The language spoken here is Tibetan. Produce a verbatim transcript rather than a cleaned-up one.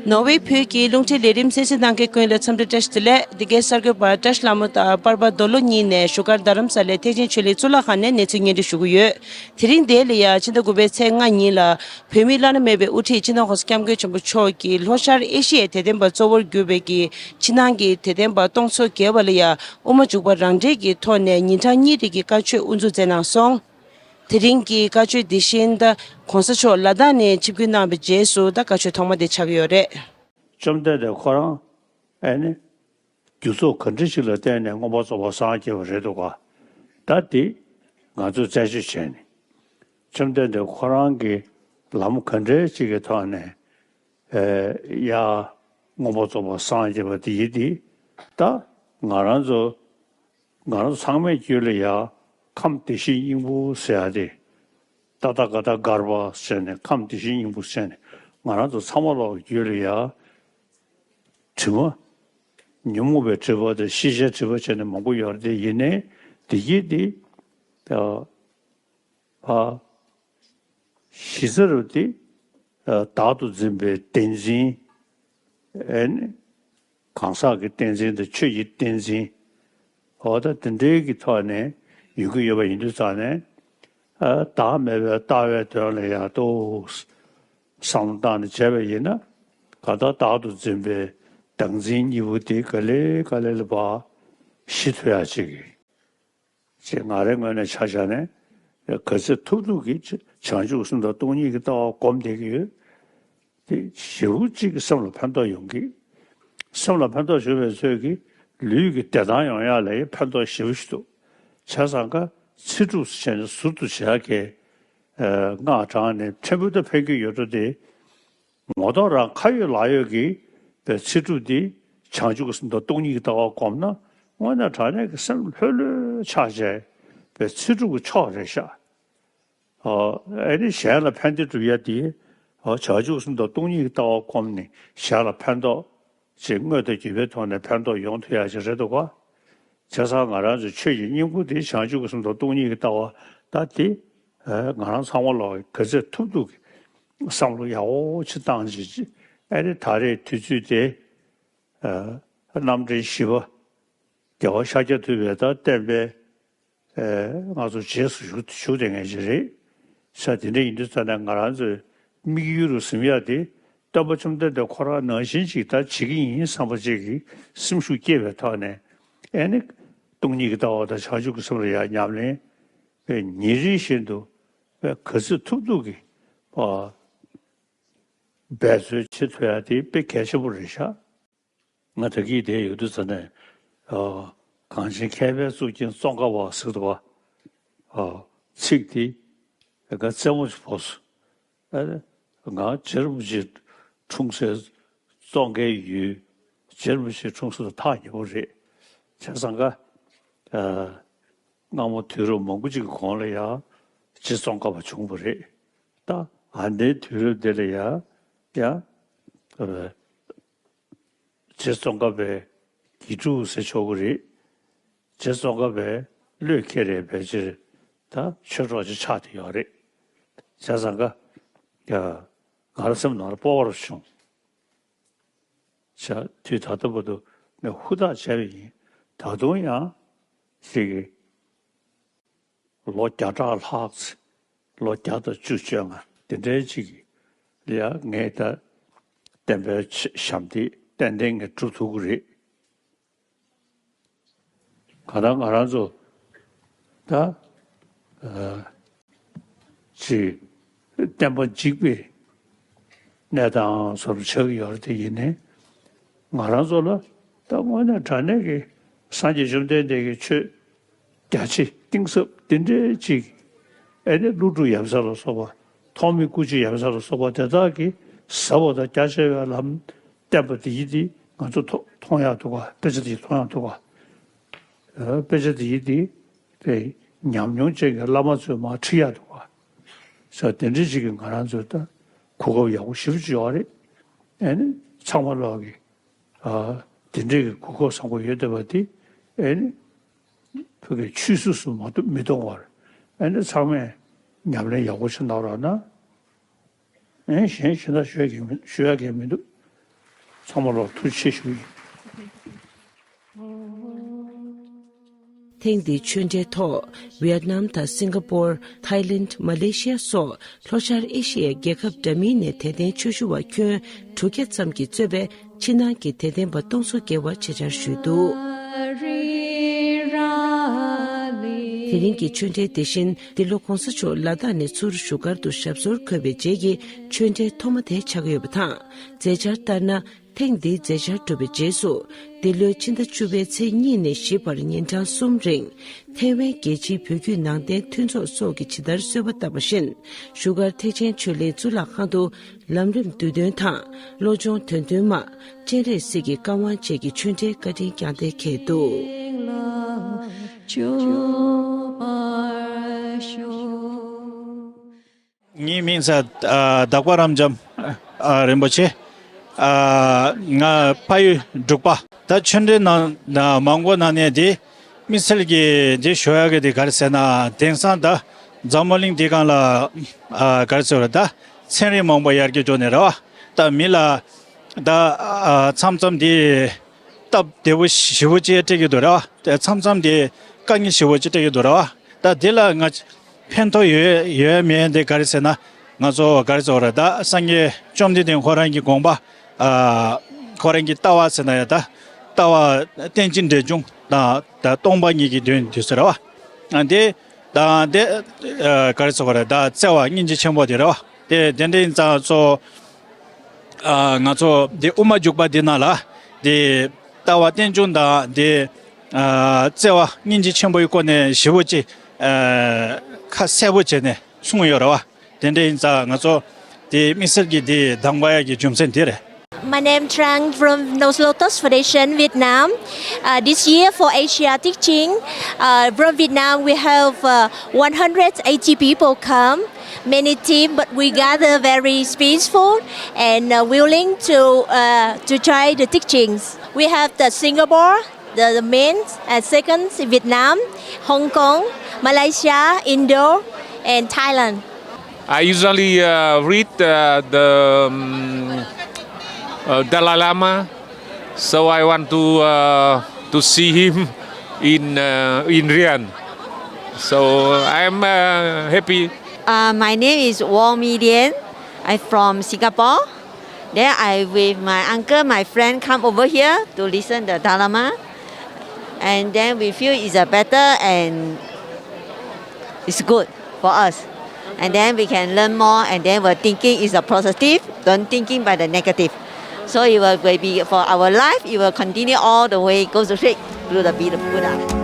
ནོར་ཝེ་བོད་ཀྱི་རླུང་འཕྲིན་ལས་རིམ་གསན་གཟིགས་གནང་མཁན་ཀུན་ལ་འཚམས་འདྲི་བཀྲ་ཤིས་བདེ་ལེགས། འདི་གའི་གསར་འགོད་པ་བཀྲ་ཤིས་ལྷ་མོ་དང་པར་པ་རྡོ་ལོ་གཉིས་ནས་བཞུགས་སྒར་རྡ་རམ་ས་ལའི་ཐེག་ཆེན་ཆོས་གླིང་གཙུག་ལག་ཁང་ནས་གནས་ཚུལ་སྙན་སྒྲོན་ཞུ་གི་ཡོད། དེ་རིང་འདིར་ཡང་ཕྱི་ཟླ་དགུ་པའི་ཚེས་ལྔ་ཉིན་ལ་བོད་མིའི་བླ་ན་མེད་པའི་དབུ་ཁྲིད་སྤྱི་ནོར་༸གོང་ས་༸སྐྱབས་མགོན་ཆེན་པོ་མཆོག་གིས་ལྷོ་ཤར་ཨེ་ཤི་ཡའི་དད་ལྡན་པ་གཙོ་བོར་གྱུར་པའི་གི་ཕྱི་ནང་གི་དད་ལྡན་པ་སྟོང་ཚོ་བརྒལ་བ་ལ་ཡང་དབུ་མ་འཇུག་པ་རང་འགྲེལ་གྱི་ཐོག་ནས་ཉིན་གྲངས་གཉིས་རིང་གི་བཀའ་ཆོས་དབུ་འཛུགས་མཛད་གནང་སོང་། དེ་རིང་གི་བཀའ་ཆོས་འདི་བཞིན་ད་༸གོང་ས་མཆོག་ལ་དྭགས་ནས་ཆིབས་བསྒྱུར་གནང་བའི་རྗེས་སུ་ད་བཀའ་ཆོས་ཐོག་མ་དེ་ཆགས་ཀྱི་ཡོད་རེད། བཅོམ་ལྡན་འདས་ཁོ་རང་ཨེ་ནི་རྒྱུ་ཚོགས་ག་འདྲ་ཞིག་ལ་བརྟེན་ནས་མངོན་པར་རྫོགས་པར་སངས་རྒྱས་པ་རེད་འདུག་ག་ད་དེ་ང་ཚོས་རྩད་གཅོད་བྱས་ནས། བཅོམ་ལྡན་འདས་ཁོ་རང་གི་ལམ་ག་འདྲའི་ཅིག་གི་ཐོག་ནས་ཨེ་ཡ་མངོན་པར་རྫོགས་པར་སངས་རྒྱས་པ་དེ་ཡིན་དེ། ད་ང་རང་ཚོ་ང་རང་ཚོ་ཚང་མའི་རྒྱུད་ལ་ཡ་ཁམས་བདེ་གཤེགས་སྙིང་པོ་ཟེར་ཡ་དེ། ཏ་ཏ་ག་ཏ་གརྦྷ་ཟེར་ནས་ཁམས་བདེ་གཤེགས་སྙིང་པོ་ཟེར་ནས་ང་རང་ཚོ་ཚང་མ་ལོག་རྒྱུད་ལ་ཡ་དྲི་མ། ཉོན་མོངས་པའི་དྲི་མ་དང་ཤེས་བྱའི་དྲི་མ་བྱས་ནས་མང་པོ་ཡོད་རེད་དེ། ཡིན་ནའི་དེ་གྱིས་དེ་ཨ་ཨ་གཞི་རྩ་རུ་དེ་ཨ་བདག་ཏུ་འཛིན་པའི་བདེན་འཛིན། ཨེ་ནི་གང་ཟག་གི་བདེན་འཛིན་དང་ཆོས་ཀྱི་བདེན་འཛིན། འོ་ད་དེ་འདྲའི་གི་ཐོག་ནས་ཡོང་གི་ཡོད་པ་ཡིན་དུས་ཙང་ནས། ཨ་བདག་མེད་པའི་ལྟ་བའི་དོན་ལ་ཡང་ཏོག་བསམ་བློ་བཏང་ནས་བྱས་པ་ཡིན་ན། གང་ལྟར་བདག་ཏུ་འཛིན་པའི་བདག་འཛིན་གཉིས་པོ་དེ་ག་ལེ་ག་ལེ་ལ་ཕར་ཞི་ཐུབ་ཡ་ཅིག་གི་ཅེས་ང་རའི་ངོས་ནས་ཆ་བཞག་ནས་ག་ཚོད་ཐུབ་ཐུབ་ཀྱིས་བྱང་ཆུབ་སེམས་དང་སྟོང་ཉིད་ཀྱི་ལྟ་བ་སྒོམ་བསྡད་ཀྱི་ཡོད། དེ་ཞེ་པོ་ཅིག་གི་སེམས་ལ་ཕན་ཐོགས་ཡོང་གི། སེམས་ལ་ཕན་ཐོགས་ཡོང་བའི་ཚོད་ཀྱིས་ལུས་ཀྱི་བདེ་ཐང་ཡོང་ཡག་ལ་ཕན་ཐོགས་ཞེ་པོ་ཞིག་འདུག་བྱས་ཙང་ཀ་ཚེ་སྒྲུབ་བྱས་ནས་ཟུར་དུ་བྱེད་ཡག་གི་ཨ་སྔགས་བགྲངས་ནས་ཕྲན་བུ་ད་ཕན་གྱི་ཡོད་འགྲོ་དེ། ངོ་ཐོག་རང་ཁ་ཡོད་ལག་ཡོད་ཀྱི་པའི་ཚེ་སྒྲུབ་འདི་བྱང་ཆུབ་ཀྱི་སེམས་དང་སྟོང་ཉིད་ཀྱི་ལྟ་བ་བསྒོམས་ན་དངོས་གནས་དྲང་གནས་ཀྱི་སེམས་ལྷོད་ལྷོད་ཆགས་བྱས་པའི་ཚེ་སྒྲུབ་ཀྱི་མཆོག་རེད་ཤག་ཨ་ཨེ་ནི་གཞན་ལ་ཕན་བདེ་སྒྲུབ་ཡ་དེ་ཨ་བྱང་ཆུབ་སེམས་དང་སྟོང་ཉིད་ཀྱི་ལྟ་བ་བསྒོམས་ནས་གཞན་ལ་ཕན་ཐོགས་ཅིག་དངོས་དང་བརྒྱུད་པའི་ཐོག་ནས་ཕན་ཐོགས་ཡོང་ཐུབ་ཡ་ཅིག་རེད་འདུག་ག་བྱས་ཙང་ང་རང་ཚོའི་ཆོས་ཀྱི་སྙིང་པོ་དེ་བྱང་ཆུབ་ཀྱི་སེམས་དང་སྟོང་ཉིད་ཀྱི་ལྟ་བ་ད་དེ་ཨ་ང་རང་ཚང་མ་ལོག་གི་ག་ཚོད་ཐུབ་ཐུབ་ཀྱི་བསམ་བློ་ཡག་པོ་ཅིག་བཏང་ཅིག་ཅིག་ཨེ་ནི་ད་རེས་དུས་ཚོད་དེ་ཨ་རྣམ་འདྲེན་བཞི་པ་རྒྱལ་བ་ཤཱཀྱ་ཐུབ་པའི་ད་བསྟན་པའི་ཨེ་ང་ཚོ་རྗེས་སུ་ཞུགས་ཞུགས་བསྡད་མཁན་ཞིག་རེད། ས་དེ་འདྲ་ཡིན་དུས་ཙང་ནས་ང་རང་ཚོའི་དམིགས་ཡུལ་རུ་ཟིན་ཡ་དེ་སྟོན་པ་བཅོམ་ལྡན་འདས་ཁོ་རང་ནང་བཞིན་ཅིག་ད་བྱེད་ཀྱི་ཡིན་བསམ་པ་ཅིག་གི་སེམས་ཤུགས་སྐྱེས་པའི་ཐོག་ནས་ཨེ་ནི་སྟོང་ཉིད་ཀྱི་ལྟ་བ་དང་བྱང་ཆུབ་ཀྱི་སེམས་ལ་ཡང་ཉམས་ལེན་ཉིན་རེ་བཞིན་དུ་ག་ཚོད་ཐུབ་ཐུབ་ཀྱི་འབད་རྩོལ་བྱེད་ཐུབ་ཡ་དེ་དཔེ་གལ་ཆེན་པོ་རེད་ཤག་ང་ད་གིན་དེ་ཡོད་དུས་ཙ་ནས་ཨ་གངས་ཅན་མཁས་པའི་གཙུག་རྒྱན་ཙོང་ཁ་པ་ཟེར་འདུག་བ། ཨ་ཚིག་དེ་ང་རྩེད་མོ་ཅིག་ཕོག་སོང་། ཨ་ང་རྗེ་རིན་པོ་ཆེ་འཁྲུངས་སའི་ཙོང་ཁའི་ཡུལ་རྗེ་རིན་པོ་ཆེ་འཁྲུངས་ས་དང་ཐག་ཉེ་པོ་རེད། བྱས་ཙང་ཀ་ཨ་སྔ་མོ་དུས་རབས་མང་པོ་ཅིག་གི་གོང་ལ་ཡང་རྗེ་ཙོང་ཁ་པ་བྱུང་བ་རེད། ད་ཨ་ནེའི་དུས་རབས་འདི་ལ་ཡང་ཡང་ཨ་རྗེ་ཙོང་ཁ་པའི་དགེ་ཕྲུག་ཟེར་ཆོག་གི་རེད། རྗེ་ཙོང་ཁ་པའི་བློས་འཁེལ་རེད། ཕལ་ཆེར་ད་ཆོས་གྲོགས་ཅིག་ཆགས་བསྡད་ཡོད་རེད། བྱས་ཙང་ཀ་ཡ་ང་རང་སེམས་ནང་ལ་སྤོབས་པ་རུ་བྱུང་། བྱས་དུས་ད་ལྟ་བར་དུ་ངས་ཧུར་ཐག་བྱས་པ་ཡིན། ད་དུང་ཡང་ཞིག་གི་ལོ་བརྒྱ་ཕྲག་ལྷག་ཙམ། ལོ་བརྒྱ་དང་བཅུ་བཅོ་ལྔ་དེ་འདྲའི་ཅིག་ལ་ཡ་ངས་ད་བསྟན་པའི་ཆེད་ཞབས་འདེགས་ཏན་ཏན་ངས་སྒྲུབ་ཐུབ་ཀྱི་རེད། གང་ལྟར་ང་རང་ཚོ་ད་ཨ་ཅིག་བསྟན་པ་འཇིག་པའི་གནས་སྟངས་བཟོ་འདྲ་ཆགས་ཀྱི་ཡོད་རེད། དེ་ཡིན་ནའི་ང་རང་ཚོ་ལ་ད་དངོས་གནས་དྲང་གནས་ཀྱི་སངས་རྒྱས་བཅོམ་ལྡན་འདས་ཀྱི་ཆོས་རྒྱ་ཆེ་གཏིང་ཟབ་འདི་འདྲའི་ཅིག་ཨེ་ནི་ཀླུ་སྒྲུབ་ཡབ་སྲས་ལ་སོགས་པ། ཐོགས་མེད་སྐུ་མཆེད་ཡབ་སྲས་ལ་སོགས་པ་དེ་དག་གིས་ཟབ་པ་དང་རྒྱ་ཆེ་བའི་ལམ་བསྟན་པ་དེ་ཡིན་དེ་ང་ཚོ་མཐོང་མཐོང་ཡག་འདུག་ག་དཔེ་ཆ་དེ་མཐོང་ཡག་འདུག་ག་དཔེ་ཆ་དེ་ཡིན་དེ་དེ་ཉམས་མྱོང་ཅན་གྱི་བླ་མ་ཚོས་མར་ཁྲིད་ཡག་འདུག་ག་ས་དེ་འདྲའི་ཅིག་གིས་ང་རང་ཚོའི་ད་གོ་སྐབས་ཡག་པོ་ཞེ་པོ་ཅིག་ཡོད་རེད། ཨེ་ནི་ཚང་མ་ལོག་གི་ཨ་དེ་འདྲའི་གི་གོ་སྐབས་བཟང་པོ་ཡོད་བསྡད་པ་དེ་ཨེ་ནི་ཕ་གི་ཆུད་ཟོས་སུ་མ་གཏོགས་མི་གཏོང་བར་ཨེ་ནི་ཚང་མས་ཉམས་ལེན་ཡག་པོ་ཞིག་གནང་རོགས་གནང་། ཨེ་གཞན་ཞུ་ན་ཞུ་ཡ་གི་མི་ཞུ་ཡ་གི་མི་འདུག་ཚང་མ་ལ་ཐུགས་རྗེ་ཆེ་ཞུ་གི་ཡིན། ཐེངས་འདིའི་ཆོས་འབྲེལ་ཐོག་ཝི་ཡེད་ནམ་དང་སིང་ག་པོར། ཐའི་ལེནྜ། མ་ལེ་ཤི་ཡ་སོགས་ལྷོ་ཤར་ཨེ་ཤི་ཡའི་རྒྱལ་ཁབ་འདྲ་མིན་ནས་དད་ལྡན་ཆོས་ཞུ་བ་ཁྱོན་དྲུག་བརྒྱ་ཙམ་གྱིས་གཙོས་པའི་ཕྱི་ནང་གི་དད་ལྡན་པ་སྟོང་ཚོ་བརྒལ་བ་ཆེད་བཅར་ཞུས་འདུག། དེ་རིང་གི་ཆོས་འབྲེལ་དེ་བཞིན་འདི་ལོ་གོང་ས་མཆོག་ལ་དྭགས་ནས་ཚུར་བཞུགས་སྒར་དུ་ཞབས་སོར་འཁོད་པའི་རྗེས་ཀྱི་ཆོས་འབྲེལ་ཐོག་མ་དེ་ཆགས་ཀྱི་ཡོད་པ་དང་། མཛད་འཆར་ལྟར་ན། ཐེངས་འདིའི་མཛད་འཆར་གྲུབ་པའི་རྗེས་སུ། འདི་ལོའི་ཕྱི་ཟླ་བཅུ་པའི་ཚེས་གཉིས་ནས་བཞི་བར་ཉིན་གྲངས་གསུམ་རིང་། ཐའེ་ཝན་རྒྱལ་སྤྱིའི་བོད་བརྒྱུད་ནང་བསྟན་མཐུན་ཚོགས་སོགས་ཀྱིས་ཇི་ལྟར་གསོལ་བ་བཏབ་པ་བཞིན། བཞུགས་སྒར་ཐེག་ཆེན་ཆོས་གླིང་གཙུག་ལག་ཁང་དུ། ལམ་རིམ་བསྡུས་དོན་དང་། བློ་སྦྱོང་དོན་མཐུན་མ། སྤྱན་རས་གཟིགས་ཀྱི་བཀའ་དབང་བཅས་ཀྱི་ཆོས་འབྲེལ་བཀའ་དྲིན་བསྐྱངས་གཏན་འཁེལ་འདུག། ངའི་མིང་ཟེར། ཨ། དག་པ་རབ་འབྱམས། ཨ། རིན་པོ་ཆེ། ཨ། ང་ཕ་ཡུལ་འབྲུག་པ། ད་ཆོས་འབྲེལ་ནང་ན་མང་པོ་ནང་ནས་དེ་དམིགས་བསལ་གྱི་དེ་ཞུ་ཡག་གི་དེ་ག་རེ་ཟེར་ན། དེང་སང་ད་འཛམ་བུ་གླིང་འདི་སྒང་ལ། ཨ། ག་རེ་ཟེར་བ། ད་ཚན་རིག་མང་པོ་ཡར་རྒྱས་འགྲོ་ནས་རེད་བ། ད་མི་ལ་ད། ཨ། མཚམས་མཚམས་དེ་སྟབས་བདེ་པོ་ཞེ་པོ་ཅིག་སྤྲད་ཀྱི་འདུག་རེད་བ། དེ་མཚམས་མཚམས་དེ་དཀའ་ངལ་ཞེ་པོ་ཅིག་སྤྲད་ཀྱི་འདུག་རེད་བ། ད་དེ་ལ་ང་ཕན་ཐོགས་ཡོད་ཡོད་མེད་དེ་ག་རེ་ཟེར་ན། ང་ཚོ་ག་རེ་ཟེར་བ་རེད། ད་སངས་རྒྱས་བཅོམ་ལྡན་འདས་ཁོ་རང་གི་དགོངས་པ། ཨ། ཁོ་རང་གི་ལྟ་བ་ཟེར་ན་ཡང་ད་ལྟ་བ་རྟེན་ཅིང་འབྲེལ་འབྱུང་དང་ད་སྟོང་པ་ཉིད་ཀྱི་དོན་དེ་ཚོ་རེད་བ། ཨ། དེ་དང་དེ། ཨ། ག་རེ་ཟེར་བ་རེད། ད་བརྩེ་བ་སྙིང་རྗེ་ཆེན་པོ་དེ་རེད་བ། དེ་དེ་འདྲ་ཡིན་ཙང་ཚོ། ཨ། ང་ཚོ་འདི་དབུ་མ་འཇུག་པ་འདི་ནང་ལ་འདི་ལྟ་བ་རྟེན་འབྱུང་དང་འདི། ཨ། བརྩེ་བ་སྙིང་རྗེ་ཆེན་པོའི་སྐོར་ནས་ཞེ་པོ་ཅིག། ཨ། ཁ་གསལ་པོ་བྱས་ནས་གསུངས་ཡོད་རེད་བ། དེ་འདྲ་ཡིན་ཙང་ང་ཚོ་འདི་དམིགས་བསལ་གྱི་འདི་དང་པ་ཡག་གི་རྒྱུ་མཚན་འདི་རེད། My name Trang from Nose Lotus Foundation, Vietnam. Uh, this year for Asia Teaching, uh, from Vietnam, we have, uh, one hundred eighty people come, many team, but we gather very peaceful and, uh, willing to, uh, to try the teachings. We have the Singapore, the, the main, and second, Vietnam, Hong Kong, Malaysia, Indo, and Thailand. I usually, uh, read, uh, the, um, uh, Dalai Lama, so I want to, uh, to see him in, uh, in real. So I'm, uh, happy. Uh, my name is Wong Mi Lian. I'm from Singapore. Then I with my uncle, my friend come over here to listen the Dalai Lama. And then we feel it's a better and it's good for us. And then we can learn more, and then we're thinking is a positive, don't thinking by the negative. So it will, will be for our life, it will continue all the way, go straight to the Buddha.